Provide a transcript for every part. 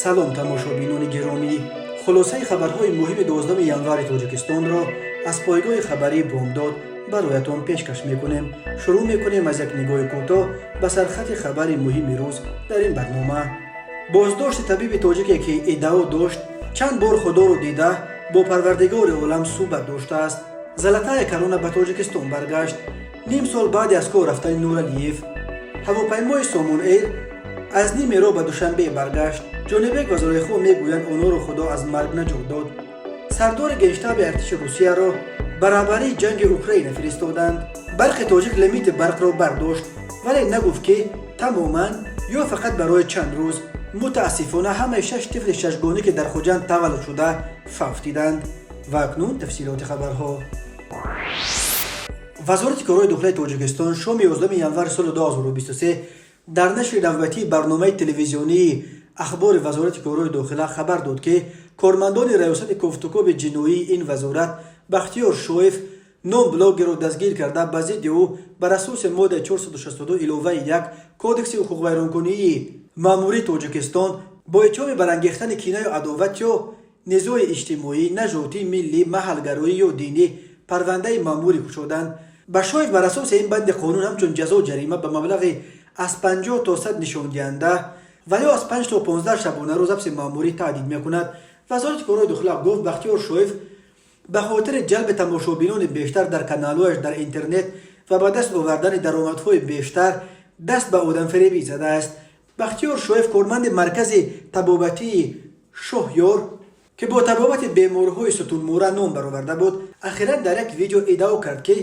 Салом, тамошобинони гиромӣ! Хулосаи хабарҳои муҳими 12 январи Тоҷикистонро аз пойгоҳи хабарии «Бомдод» бароятон пешкаш мекунем. Шурӯъ мекунем аз як нигоҳи кӯтоҳ ба сархати хабари муҳими рӯз дар ин барнома. Боздошти табиби тоҷике, ки иддао дошт, чанд бор Худоро дида, бо Парвардигори олам суҳбат доштааст. Золотая корона ба Тоҷикистон баргашт. Ним сол баъди аз кор рафтани Нуралиев, ҳавопаймои «Сомон Эйр» аз ними роҳ ба Душанбе баргашт. Ҷонибек ва Зулайхо мегӯянд, онҳоро Худо аз марг наҷот дод. Сардори генштаби артиши Русияро ба раҳбарии ҷанги Украина фиристоданд. «Барқи Тоҷик» лимити барқро бардошт, вале нагуфт, ки тамоман ё фақат барои чанд рӯз. Мутаассифона, ҳамаи шаш тифли шашгонӣ, ки дар Хуҷанд таваллуд шуда, фавтиданд. Ва акнун тафсилоти хабарҳо. Вазорати корҳои дохилаи Тоҷикистон шоми 11 январи соли 2023 дар нашри навбатии барномаи телевизионии «Ахбори вазорати корҳои дохила» хабар дод, ки кормандони раёсати кофтукоби ҷиноии ин вазорат Бахтиёр Шоев ном блогерро дастгир карда, ба зидди ӯ бар асоси моддаи 462 иловаи 1 Кодекси ҳуқуқвайронкунии маъмурии Тоҷикистон бо иттиҳоми барангехтани кинаю адоват ё низои иҷтимоӣ, нажодӣ, миллӣ, маҳалгароӣ ё динӣ парвандаи маъмурӣ кушоданд. Ба Шоев бар асоси ин банди қонун ҳамчун ҷазо ҷарима ба маблағи аз 50 то 100 нишондиҳанда ва ё аз 5 то 15 шабонарӯз ҳабси маъмурӣ таҳдид мекунад. Вазорати корҳои дохила гуфт, Бахтиёр Шоев ба хотири ҷалби тамошобинони бештар дар каналҳояш дар интернет ва ба даст овардани даромадҳои бештар даст ба одамфиребӣ задааст. Бахтиёр Шоев, корманди маркази табобатии «Шоҳёр», ки бо табобати беморҳои сутунмӯра ном бароварда буд, ахиран дар як видео иддао кард, ки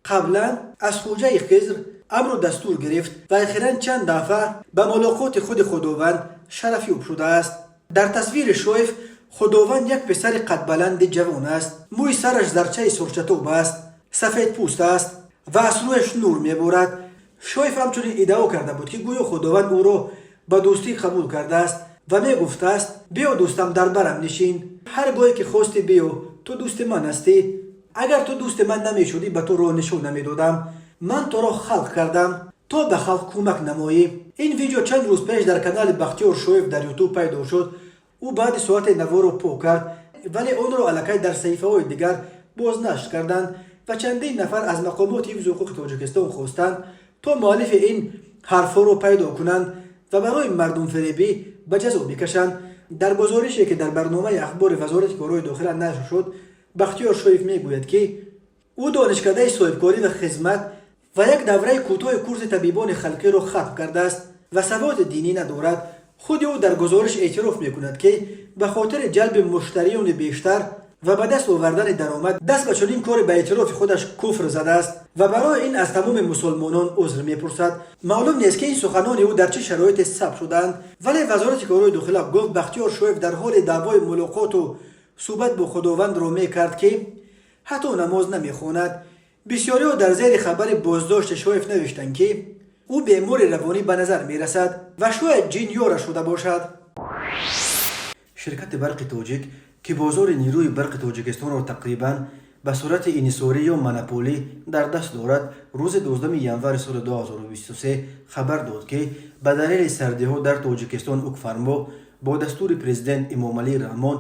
қаблан аз Хуҷаи Хизр амру дастур гирифт ва охиран чанд дафъа ба мулоқоти худи Худованд шарафёб шудааст. Дар тасвири Шоев Худованд як писари қадбаланди ҷавон аст, мӯи сараш зарчаи сурчатоб аст, сафедпӯст аст ва аз рӯяш нур меборад. Шоев ҳамчунин иддао карда буд, ки гӯё Худованд ӯро ба дӯстӣ қабул кардааст ва мегуфтааст: «Биё, дӯстам, дар барам нишин, ҳар гоҳе ки хости биё, ту дӯсти ман ҳастӣ. Агар ту дӯсти ман намешудӣ, ба ту роҳ нишон намедодам. Ман туро халқ кардам, то ба халқ кӯмак намоӣ». Ин видео чанд рӯз пеш дар канали Бахтиёр Шоев дар Ютуб пайдо шуд. Ӯ баъди соате наворо пок кард, вале онро аллакай дар саҳифаҳои дигар бознашр карданд ва чандин нафар аз мақомоти ҳифзи ҳуқуқи Тоҷикистон хостанд, то муаллифи ин ҳарфҳоро пайдо кунанд ва барои мардумфиребӣ ба ҷазо бикашанд. Дар гузорише, ки дар барномаи «Ахбори вазорати корҳои дохила» нашр шуд, Бахтиёр Шоев мегӯяд, ки ӯ донишкадаи соҳибкорӣ ва хизмат ва як давраи кӯтоҳи курси табибони халқиро хатм кардааст ва саводи динӣ надорад. Худи ӯ дар гузориш эътироф мекунад, ки ба хотири ҷалби муштариёни бештар ва ба даст овардани даромад даст ба чунин коре, ба эътирофи худаш, куфр задааст ва барои ин аз тамоми мусулмонон узр мепурсад. Маълум нест, ки ин суханони ӯ дар чӣ шароите сабт шудаанд, вале вазорати корҳои дохила гуфт, Бахтиёр Шоев дар ҳоли даъвои мулоқоту суҳбат бо Худовандро мекард, ки ҳатто намоз намехонад. Бисёриҳо дар зери хабари боздошти Шоев навиштанд, ки ӯ бемори равонӣ ба назар мерасад ва шояд ҷин ёра шуда бошад. Ширкати «Барқи Тоҷик», ки бозори нерӯи барқи Тоҷикистонро тақрибан ба сурати инҳисорӣ ё монополӣ дар даст дорад, рӯзи 12 январи соли 2023 хабар дод, ки ба далели сардиҳо дар Тоҷикистон ҳукмфармо бо дастури президент Эмомалӣ Раҳмон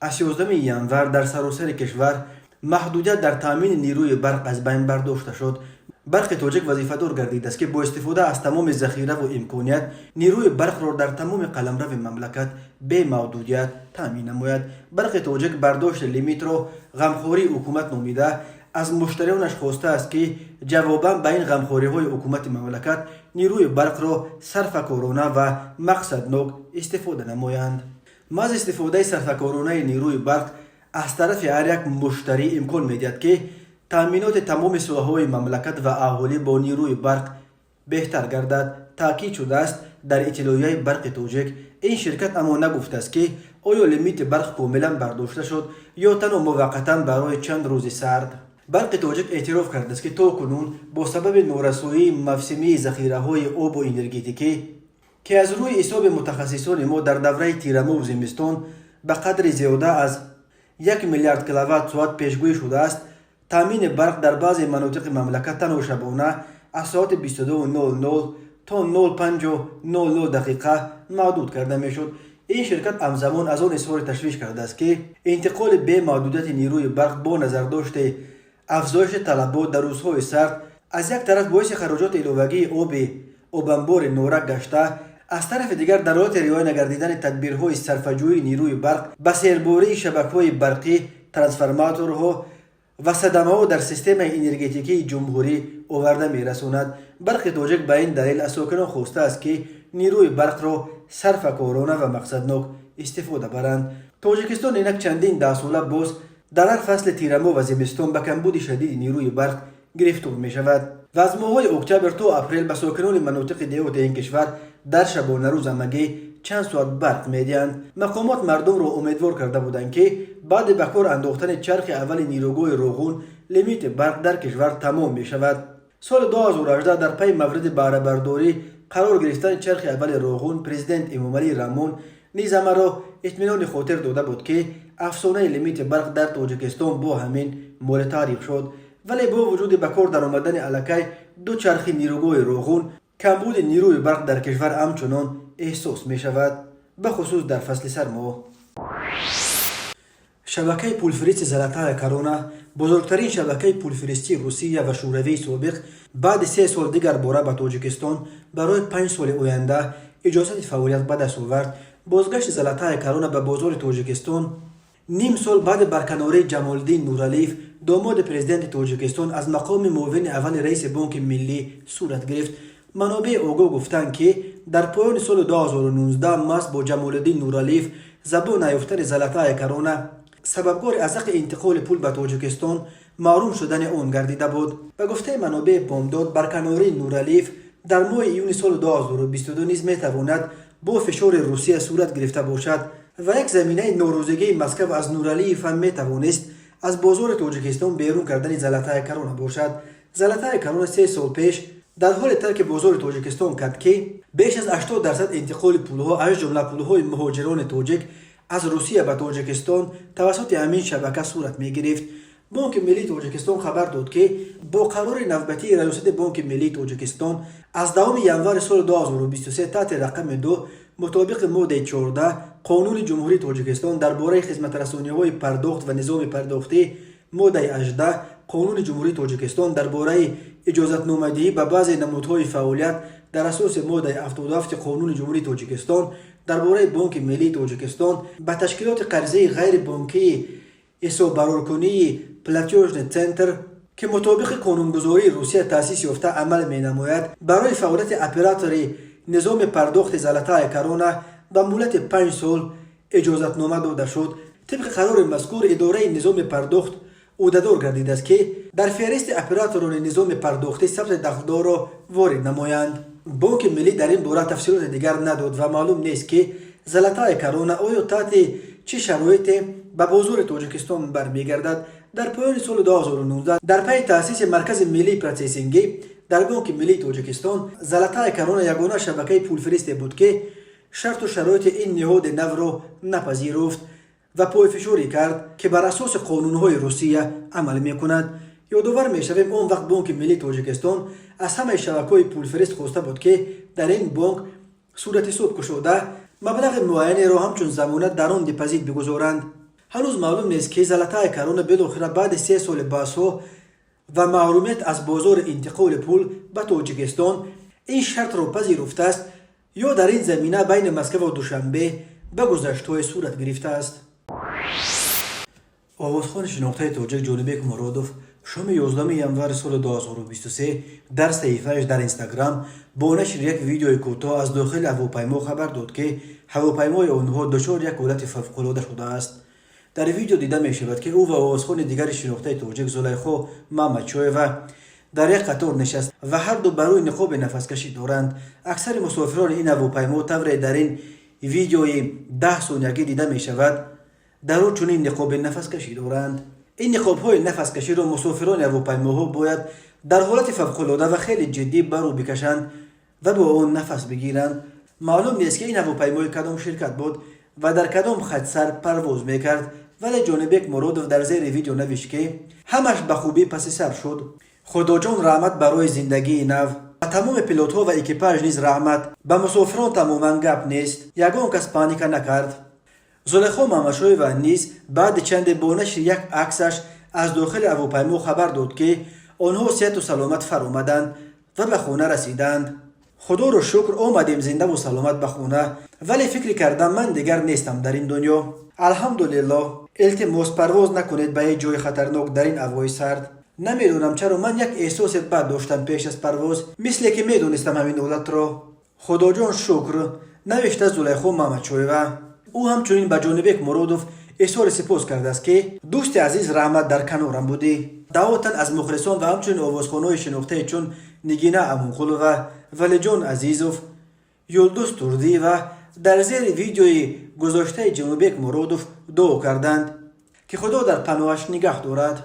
аз 11 январ дар саросари кишвар маҳдудият дар таъмини нерӯи барқ аз байн бардошта шуд. «Барқи Тоҷик» вазифадор гардидааст, ки бо истифода аз тамоми захираву имконият нерӯи барқро дар тамоми қаламрави мамлакат бемаҳдудият таъмин намояд. «Барқи Тоҷик» бардошти лимитро ғамхории ҳукумат номида, аз муштариёнаш хостааст, ки ҷавобан ба ин ғамхориҳои ҳукумати мамлакат нерӯи барқро сарфакорона ва мақсаднок истифода намоянд. Маҳз истифодаи сарфакоронаи нерӯи барқ аз тарафи ҳар як муштарӣ имкон медиҳад, ки таъминоти тамоми соҳаҳои мамлакат ва аҳолӣ бо нерӯи барқ беҳтар гардад, таъкид шудааст дар иттилоияи «Барқи Тоҷик». Ин ширкат аммо нагуфтааст, ки оё лимити барқ комилан бардошта шуд ё танҳо муваққатан барои чанд рӯзи сард. «Барқи Тоҷик» эътироф кардааст, ки то кунун бо сабаби норасоии мавсимии захираҳои обу энергетикӣ, ки аз рӯи ҳисоби мутахассисони мо дар давраи тирамоҳу зимистон ба қадри зиёда аз 1 миллиард киловатт соат пешгӯӣ шудааст, таъмини барқ дар баъзе манотиқи мамлакат танҳо шабона аз соати 22:00 то 05:00 дақиқа маҳдуд карда мешуд. Ин ширкат ҳамзамон аз он изҳори ташвиш кардааст, ки интиқоли бемаҳдудияти нерӯи барқ бо назардошти афзоиши талабот дар рӯзҳои сард аз як тараф боиси хароҷоти иловагии оби обанбори Норак гашта, аз тарафи дигар дар ҳолати риоя нагардидани тадбирҳои сарфаҷӯии нерӯи барқ ба сербории шабакаҳои барқӣ, трансформаторҳо ва садамаҳо дар системаи энергетикии ҷумҳурӣ оварда мерасонад. Барқи Тоҷик ба ин далел аз сокинон хостааст, ки нерӯи барқро сарфакорона ва мақсаднок истифода баранд. Тоҷикистон инак чандин даҳсола боз дар ҳар фасли тирамоҳ ва зимистон ба камбуди шадиди нерӯи барқ гирифтор мешавад ва аз моҳҳои октябр то апрел ба сокинони манотиқи деҳоти ин кишвар дар шабонарӯз ҳамагӣ чанд соат барқ медиҳанд. Мақомот мардумро умедвор карда буданд, ки баъди ба кор андохтани чархи аввали нерӯгоҳи Роғун лимити барқ дар кишвар тамом мешавад. Соли 2018 дар пайи мавриди баҳрабардорӣ қарор гирифтани чархи аввали Роғун президент Эмомалӣ Раҳмон низ ҳамаро итминони хотир дода буд, ки афсонаи лимити барқ дар Тоҷикистон бо ҳамин моли таърих шуд. Вале бо вуҷуди ба кор даромадани аллакай ду чархи нерӯгоҳи Роғун, камбуди нерӯи барқ дар кишвар ҳамчунон эҳсос мешавад, бахусус дар фасли сармо. Шабакаи пулфиристи «Золотая корона», бузургтарин шабакаи пулфиристии Русия ва Шӯравии собиқ, баъди 3 сол дигар бора ба Тоҷикистон барои 5 соли оянда иҷозати фаъолият ба даст овард. Бозгашти «Золотая корона» ба бозори Тоҷикистон ним сол баъди барканории Ҷамолиддин Нуралиев, домоди президенти Тоҷикистон, аз мақоми муовини аввали раиси Бонки Миллӣ сурат гирифт. Манобеи огоҳ гуфтанд, ки дар поёни соли 2019 маҳз бо Ҷамолиддин Нуралиев забон наёфтани «Золотая корона» сабабгори аз ҳаққи интиқоли пул ба Тоҷикистон маҳрум шудани он гардида буд. Ба гуфтаи манобеи Бомдод, барканории Нуралиев дар моҳи июни соли 2022 низ метавонад бо фишори Русия сурат гирифта бошад ва як заминаи норозигии Москав аз Нуралиев ҳам метавонист аз бозори Тоҷикистон берун кардани «Золотая корона» бошад. «Золотая корона» 3 сол пеш дар ҳоле тарки бозори Тоҷикистон кард, ки беш аз 80% интиқоли пулҳо, аз ҷумла пулҳои муҳоҷирони тоҷик аз Русия ба Тоҷикистон, тавассути ҳамин шабака сурат мегирифт. Бонки Миллии Тоҷикистон хабар дод, ки бо қарори навбатии Раёсати Бонки Миллии Тоҷикистон аз 10 январи соли 2023 таҳти рақами 2 мутобиқи моддаи 14 Қонуни Ҷумҳурии Тоҷикистон дар бораи хизматрасониҳои пардохт ва низоми пардохтӣ, моддаи 18 Қонуни Ҷумҳурии Тоҷикистон дар бораи иҷозатномадиҳӣ ба баъзе намудҳои фаъолият дар асоси моддаи 77 Қонуни Ҷумҳурии Тоҷикистон дар бораи Бонки Миллии Тоҷикистон ба ташкилоти қарзии ғайрибонкии ҳисоббароркунии «Платёжный центр», ки мутобиқи қонунгузории Русия таъсис ёфта амал менамояд, барои фаъолияти оператори низоми пардохти «Золотая корона» ба муҳлати 5 сол иҷозатнома дода шуд. Тибқи қарори мазкур, идораи низоми пардохт ӯҳдадор гардидааст, ки дар феҳристи операторони низоми пардохтӣ сабти дахлдорро ворид намоянд. Бонки Миллӣ дар ин бора тафсилоти дигар надод ва маълум нест, ки «Золотая корона» оё таҳти чӣ шароите ба бозори Тоҷикистон бармегардад. Дар поёни соли 2019 дар пайи таъсиси Маркази миллии процессингӣ дар Бонки Миллии Тоҷикистон «Золотая корона» ягона шабакаи пулфиристе буд, ки шарту шароити ин ниҳоди навро напазируфт ва пойфишорӣ кард, ки бар асоси қонунҳои Русия амал мекунад. Ёдовар мешавем, он вақт Бонки Миллии Тоҷикистон аз ҳамаи шабакаҳои пулфирист хоста буд, ки дар ин бонк суратҳисоб кушода, маблағи муайянеро ҳамчун замонат дар он депозит бигузоранд. Ҳанӯз маълум нест, ки «Золотая корона» билохира баъди 3 соли баҳсҳо ва маҳрумият аз бозори интиқоли пул ба Тоҷикистон ин шартро пазируфтааст ё дар ин замина байни Москваву Душанбе ба гузаштҳое сурат гирифтааст. Овозхони шинохтаи тоҷик Ҷонибек Муродов шоми 11 январи соли 2023 дар саҳифааш дар Инстаграм бо нашри як видеои кӯтоҳ аз дохили ҳавопаймо хабар дод, ки ҳавопаймои онҳо дучори як ҳолати фавқулода шудааст. Дар видео дида мешавад, ки ӯ ва овозхони дигари шинохтаи тоҷик Зулайхо Мамадшоева дар як қатор нишаст ва ҳарду бар рӯи ниқоби нафаскашӣ доранд. Аксари мусофирони ин ҳавопаймо, тавре дар ин видеои 10 сониягӣ дида мешавад, дар ӯ чунин ниқоби нафаскашӣ доранд. Ин ниқобҳои нафаскаширо мусофирони ҳавопаймоҳо бояд дар ҳолати фавқулода ва хеле ҷиддӣ бар рӯ бикашанд ва бо он нафас бигиранд. Маълум нест, ки ин ҳавопаймои кадом ширкат буд ва дар кадом хатсар парвоз мекард, вале Ҷонибек Муродов дар зери видео навишт, ки ҳамаш ба хубӣ паси сар шуд, Худоҷон, раҳмат барои зиндагии нав. Ба тамоми пилотҳо ва экипаж низ раҳмат. Ба мусофирон тамоман гап нест, ягон кас паника накард. Зулайхо Мамадшоева низ баъди чанде бо нашри як аксаш аз дохили ҳавопаймо хабар дод, ки онҳо сеҳату саломат фаромаданд ва ба хона расиданд. Худоро шукр, омадем зиндаву саломат ба хона, вале фикр кардам, ман дигар нестам дар ин дунё. Алҳамдулиллоҳ. Илтимос, парвоз накунед ба ҳеҷ ҷои хатарнок дар ин ҳавои сард. Намедонам чаро ман як эҳсоси бад доштам пеш аз парвоз, мисле ки медонистам ҳамин ҳолатро. Худоҷон, шукр, навишта Зулайхо Мамадшоева. Ӯ ҳамчунин ба Ҷонибек Муродов изҳори сипос кардааст, ки дӯсти азиз, раҳмат, дар канорам будӣ. Даҳо тан аз мухлисон ва ҳамчунин овозхонҳои шинохтае чун Нигина Амонқулова, Валиҷон Азизов, Юлдуз Турдиева дар зери видеои гузоштаи Ҷонибек Муродов дуо карданд, ки Худо дар паноҳаш нигаҳ дорад.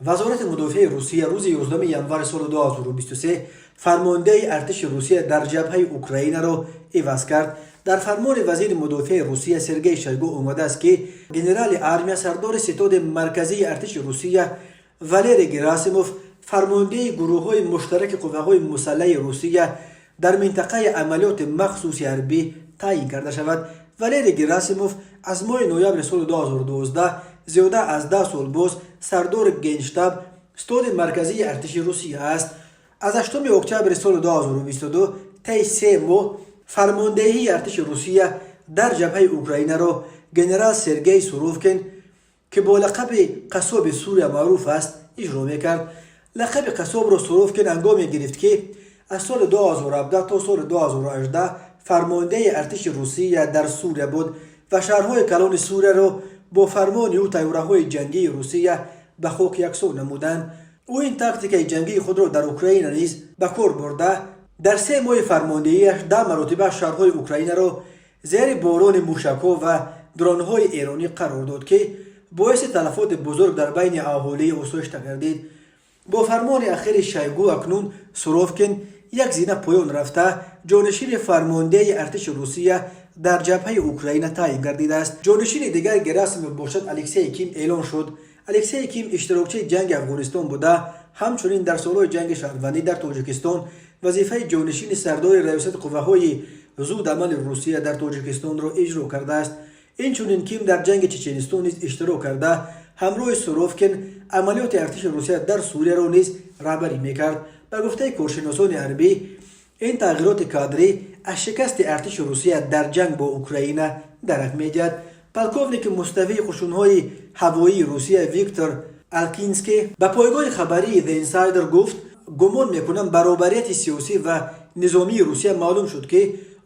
Вазорати мудофиаи Русия рӯзи 11 январи соли 2023 фармондеҳи артиши Русия дар ҷабҳаи Украинаро иваз кард. Дар фармони вазири мудофиаи Русия Сергей Шойгу омадааст, ки генерали армия, сардори ситоди марказии артиши Русия Валерий Герасимов фармондеҳи гурӯҳҳои муштараки қувваҳои мусаллаҳи Русия дар минтақаи амалиёти махсуси ҳарбӣ таъин карда шавад. Валерий Герасимов аз моҳи ноябри соли 2012 зиёда аз 10 сол боз сардори генштаб, ситоди марказии артиши Русия аст. Аз 8 октябри соли 2022 таи 3 моҳ фармондеҳии артиши Русия дар ҷабҳаи Украинаро генерал Сергей Суровкин, ки бо лақаби қассоби Сурия маъруф аст, иҷро мекард. Лақаби қассобро Суровкин ҳангоме гирифт, ки аз соли 2017 то соли 2018 фармондеҳи артиши Русия дар Сурия буд ва шаҳрҳои калони Сурияро бо фармони ӯ тайёраҳои ҷангии Русия ба хок яксон намуданд. Ӯ ин тактикаи ҷангии худро дар Украина низ ба кор бурда, дар 3 моҳи фармондеҳиаш 10 маротиба шаҳрҳои Украинаро зери борони мушакҳо ва дронҳои эронӣ қарор дод, ки боиси талафоти бузург дар байни аҳолии осоишта гардид. Бо фармони ахири Шойгу акнун Суровкин як зина поён рафта, ҷонишини фармондеҳи артиши Русия дар ҷабҳаи Украина таъин гардидааст. Ҷонишини дигар Герасимов бошад, Алексей Ким эълон шуд. Алексей Ким иштирокчии ҷанги Афғонистон буда, ҳамчунин дар солҳои ҷанги шаҳрвандӣ дар Тоҷикистон вазифаи ҷонишини сардори раёсати қувваҳои зудамали Русия дар Тоҷикистонро иҷро кардааст. Инчунин Ким дар ҷанги Чеченистон низ иштирок карда, ҳамроҳи Суровкин амалиёти артиши Русия дар Сурияро низ раҳбарӣ мекард. Ба гуфтаи коршиносони ҳарбӣ, ин тағйироти кадрӣ аз шикасти артиши Русия дар ҷанг бо Украина дарак медиҳад. Полковники муставии қушунҳои ҳавоии Русия Виктор Алкинский ба пойгоҳи хабарии The Insider гуфт: «Гумон мекунам, баробарияти сиёсӣ ва низомии Русия маълум шуд, ки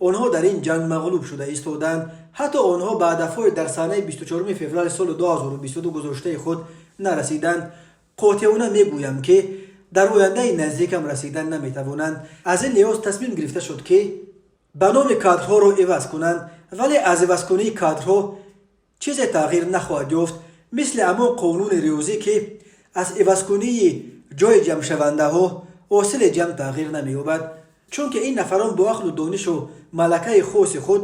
онҳо дар ин ҷанг мағлуб шуда истодаанд. Ҳатто онҳо ба ҳадафҳои дар санаи 24 феврали соли 2022 гузоштаи худ нарасиданд. Қотеона мегӯям, ки дар ояндаи наздикам расидан наметавонанд. Аз ин лиҳоз тасмим гирифта шуд, ки ба номи кадрҳоро иваз кунанд, вале аз ивазкунии кадрҳо чизе тағйир нахоҳад ёфт. Мисли ҳамон қонуни риёзӣ, ки аз ивазкунии ҷои ҷамъшавандаҳо ҳосили ҷамъ тағйир намеёбад, чунки ин нафарон бо ақлу донишу малакаи хоси худ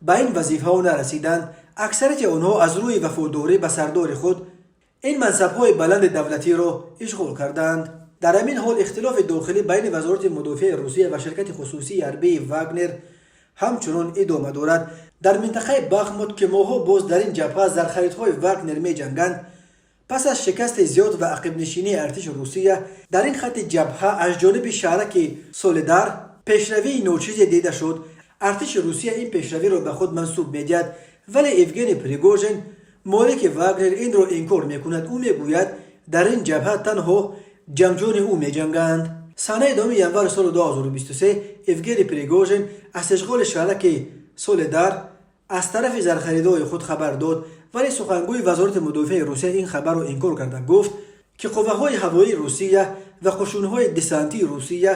ба ин вазифаҳо нарасиданд. Аксарияти онҳо аз рӯи вафодорӣ ба сардори худ ин мансабҳои баланди давлатиро ишғол кардаанд». Дар ҳамин ҳол, ихтилофи дохилӣ байни Вазорати мудофиаи Русия ва ширкати хусусии ҳарбии Вагнер ҳамчунон идома дорад. Дар минтақаи Бахмут, ки моҳҳо боз дар ин ҷабҳа зархаридҳои Вагнер меҷанганд, пас аз шикасти зиёд ва ақибнишинии артиши Русия дар ин хатти ҷабҳа аз ҷониби шаҳраки Соледар пешравии ночизе дида шуд. Артиши Русия ин пешравиро ба худ мансуб медиҳад, вале Евгений Пригожин, молики Вагнер, инро инкор мекунад. Ӯ мегӯяд, дар ин ҷабҳа танҳо ҷангҷӯёни ӯ меҷанганд. Санаи 2 январи соли 2023 Евгений Пригожин аз ишғоли шаҳраки Соледар аз тарафи зархаридҳои худ хабар дод, вале сухангӯи Вазорати мудофиаи Русия ин хабарро инкор карда, гуфт, ки қувваҳои ҳавоии Русия ва қушунҳои десантии Русия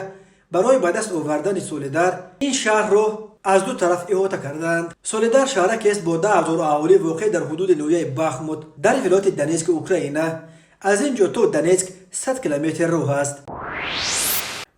барои ба даст овардани Соледар ин шаҳрро аз ду тараф иҳота карданд. Соледар шаҳракест бо 10 000 аҳолӣ, воқеъ дар ҳудуди ноҳияи Бахмут дар вилояти Донецки Украина. Аз ин ҷо то Донецк 100 километр роҳ аст.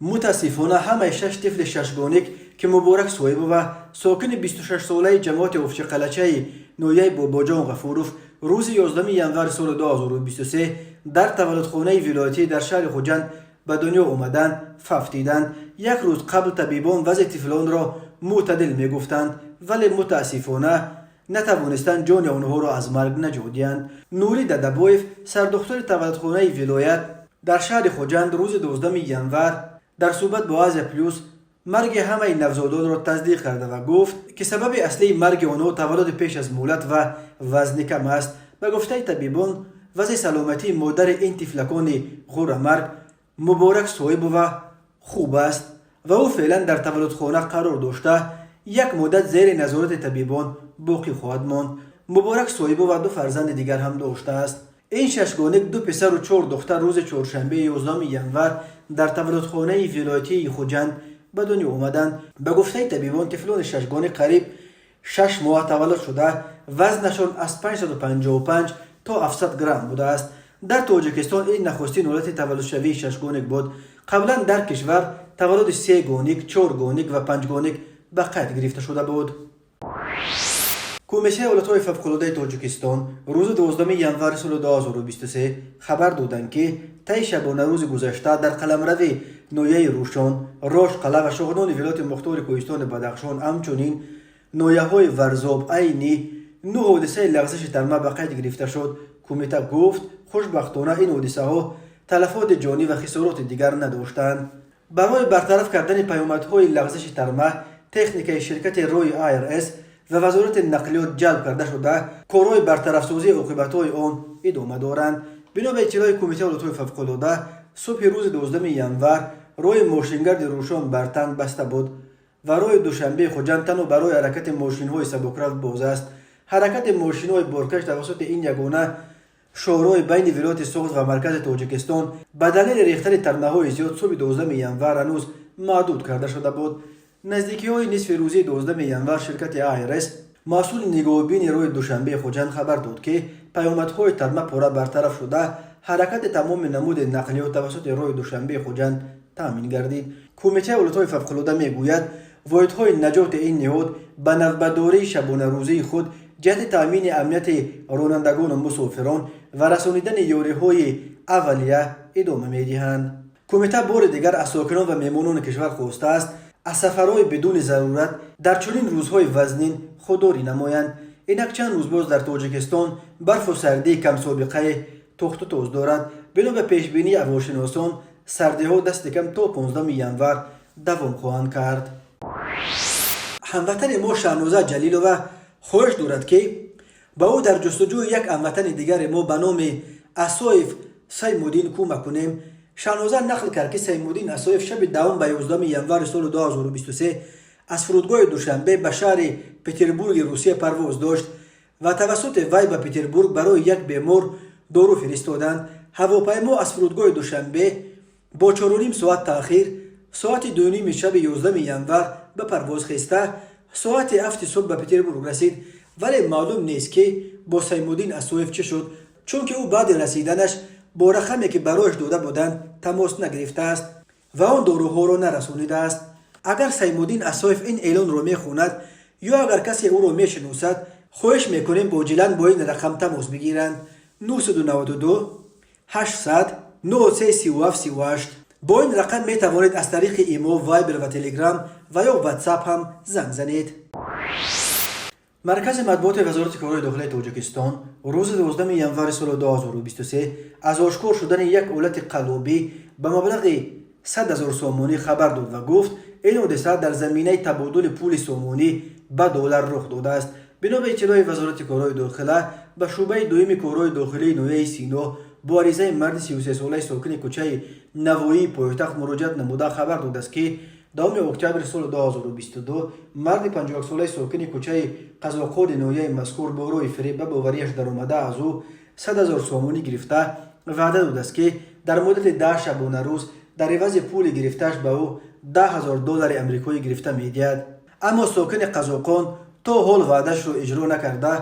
Мутаассифона, ҳамаи шаш тифли шашгоник, ки Муборак Соҳибова, сокини 26-солаи ҷамоати Овчиқалачаи ноҳияи Бобоҷон Ғафуров, рӯзи 11 январи соли 2023 дар таваллудхонаи вилоятӣ дар шаҳри Хуҷанд Ба дунё омаданд, фавтиданд. Як рӯз қабл табибон вазъи тифлонро мӯътадил мегуфтанд, вале мутаассифона натавонистанд ҷони онҳоро аз марг наҷот диҳанд. Нурӣ Дадабоев, сардухтури таваллудхонаи вилоят дар шаҳри Хуҷанд, рӯзи 12 январ дар суҳбат бо Азия Плюс марги ҳамаи навзодонро тасдиқ карда ва гуфт, ки сабаби аслии марги онҳо таваллуди пеш аз муҳлат ва вазни кам аст. Ба гуфтаи табибон, вазъи саломатии модари ин тифлакони ғуррамарг, Муборак Соҳибова, хуб аст ва ӯ феълан дар таваллудхона қарор дошта, як муддат зери назорати табибон боқӣ хоҳад монд. Муборак Соҳибова ду фарзанди дигар ҳам доштааст. Ин шашгоник, ду писару чор духтар, рӯзи чоршанбе, 11 январ дар таваллудхонаи вилоятии Хуҷанд ба дунё омаданд. Ба гуфтаи табибон, тифлони шашгоник қариб 6 моҳ таваллуд шуда, вазнашон аз 555 то 700 грамм будааст. Дар Тоҷикистон ин нахустин ҳолати таваллудшавии шашгоник буд. Қаблан дар кишвар таваллуди сегоник, чоргоник ва панҷгоник ба қайд гирифта шуда буд. Кумитаи ҳолатҳои фавқулодаи Тоҷикистон рӯзи 12 январи соли 2023 хабар доданд, ки таи шабонарӯзи гузашта дар қаламрави ноҳияи Рӯшон, Рошқалъа ва Шоғнони вилояти мухтори Кӯҳистони Бадахшон, ҳамчунин ноҳияҳои Варзоб, Айнӣ нӯ ҳодисаи лағзиши тарма ба қайд гирифта шуд. Кумита гуфт, хушбахтона, ин ҳодисаҳо талафоти ҷонӣ ва хисороти дигар надоштанд. Барои бартараф кардани паёмадҳои лағзиши тарма техникаи ширкати рои АРС ва Вазорати нақлиёт ҷалб карда шуда, корҳои бартарафсозии оқибатҳои он идома доранд. Бино ба иттилои Кумитаи ҳолатҳои фавқулода, субҳи рӯзи 12 январ роҳи мошингарди Рӯшон Бартанг баста буд ва роҳи Душанбеи Хуҷанд танҳо барои ҳаракати мошинҳои сабукрав боз аст. Ҳаракати мошинҳои боркаш тавассути ин ягона шоҳроҳи байни вилояти Суғд ва маркази Тоҷикистон ба далели рехтани тармаҳои зиёд субҳи 12 январ ҳанӯз маҳдуд карда шуда буд. Наздикиҳои нисфи рӯзии 12 январ ширкати АРС, масъули нигоҳубини роҳи Душанбеи Хуҷанд, хабар дод, ки паёмадҳои тарма пурра бартараф шуда, ҳаракати тамоми намуди нақлиёт тавассути роҳи Душанбеи Хуҷанд таъмин гардид. Кумитаи ҳолатҳои фавқулода мегӯяд, воҳидҳои наҷоти ин ниҳод ба навбатдории шабонарӯзии худ ҷиҳати таъмини амнияти ронандагону мусофирон ва расонидани ёриҳои аввалия идома медиҳанд. Кумита бори дигар аз сокинон ва меҳмонони кишвар хостааст, аз сафарҳои бидуни зарурат дар чунин рӯзҳои вазнин худдорӣ намоянд. Инак чанд рӯз боз дар Тоҷикистон барфу сардии камсобиқае тохту тоз дорад. Бино ба пешбинии ҳавошиносон, сардиҳо дасти кам то 15 январ давом хоҳанд кард. Ҳамватани мо Шаҳноза Ҷалилова хоҳиш дорад, ки ба ӯ дар ҷустуҷӯи як ҳамватани дигари мо ба номи Асоев Саймуддин кӯмак кунем. Шаҳноза нақл кард, ки Саймуддин Асоев шаби 10 ба 11 январи соли 2023 аз фурудгоҳи Душанбе ба шаҳри Петербурги Русия парвоз дошт ва тавассути вай ба Петербург барои як бемор дору фиристоданд. Ҳавопаймо аз фурудгоҳи Душанбе бо 4,5 соат таъхир соати 2:30 шаби 11 январ ба парвоз хеста, соати 7-и субҳ ба Петербург расид, вале маълум нест, ки бо Саймуддин Асоев чӣ шуд, чунки ӯ баъди расиданаш бо рақаме, ки барояш дода буданд, тамос нагирифтааст ва он доруҳоро нарасонидааст. Агар Саймуддин Асоев ин эълонро мехонад ё агар касе ӯро мешиносад, хоҳиш мекунем, оҷилан бо ин рақам тамос бигиранд: 992 800 03 37 38. Бо ин рақам метавонед аз тариқи Имо, Вайбер ва Телеграм ва ё Ватсап ҳам занг занед. Маркази матбуоти Вазорати корҳои дохилаи Тоҷикистон рӯзи 12 январи соли 2023 аз ошкор шудани як ҳолати қаллобӣ ба маблағи 100 ҳазор сомонӣ хабар дод ва гуфт, ин ҳодиса дар заминаи табодули пули сомонӣ ба доллар рух додааст. Бино ба иттилои Вазорати корҳои дохила, ба шӯъбаи дуюми корҳои дохилии ноҳияи Сино бо аризаи марди 33-солаи сокини кӯчаи Навоии пойтахт муроҷиат намуда, хабар додааст, ки 10 октябри соли 2022 марди 51-солаи сокини кӯчаи Қазоқони ноҳияи мазкур бо роҳи фиреб ба боварияш даромада, аз ӯ 100 ҳазор сомонӣ гирифта, ваъда додааст, ки дар муддати 10 шабонарӯз дар ивази пули гирифтааш ба ӯ 10 ҳазор доллари амрикоӣ гирифта медиҳад. Аммо сокини Қазоқон то ҳол ваъдаашро иҷро накарда,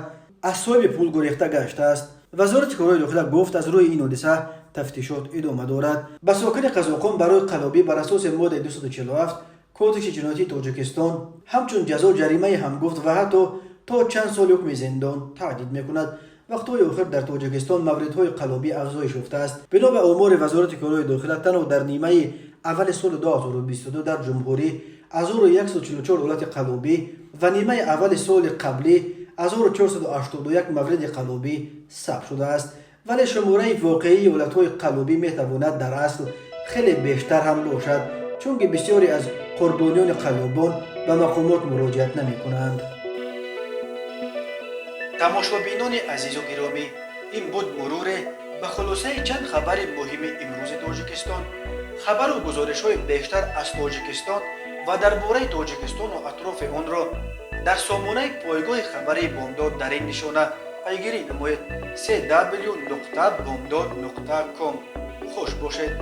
аз соҳиби пул гурехта гаштааст. Вазорати корҳои дохила гуфт, аз рӯи ин ҳодиса тафтишот идома дорад. Ба сокини Қазоқон барои қаллобӣ бар асоси моддаи 247 Кодекси ҷиноятии Тоҷикистон ҳамчун ҷазо ҷаримаи ҳамгуфт ва ҳатто то чанд сол ҳукми зиндон таҳдид мекунад. Вақтҳои охир дар Тоҷикистон мавридҳои қаллобӣ афзоиш ёфтааст. Бино ба омори Вазорати корҳои дохила, танҳо дар нимаи аввали соли 2022 дар ҷумҳурӣ 1144 ҳолати қаллобӣ ва нимаи аввали соли қаблӣ 1481 мавриди қаллобӣ сабт шудааст. Вале шумораи воқеии ҳолатҳои қаллобӣ метавонад дар асл хеле бештар ҳам бошад, чунки бисёре аз қурбониёни қаллобон ба мақомот муроҷиат намекунанд. Тамошобинони азизу гиромӣ, ин буд муруре ба хулосаи чанд хабари муҳими имрӯзи Тоҷикистон. Хабару гузоришҳои бештар аз Тоҷикистон ва дар бораи Тоҷикистону атрофи онро дар сомонаи пойгоҳи хабарии Бомдод дар ин нишона пайгирӣ намоед: cw.bomdod.com. Хуш бошед.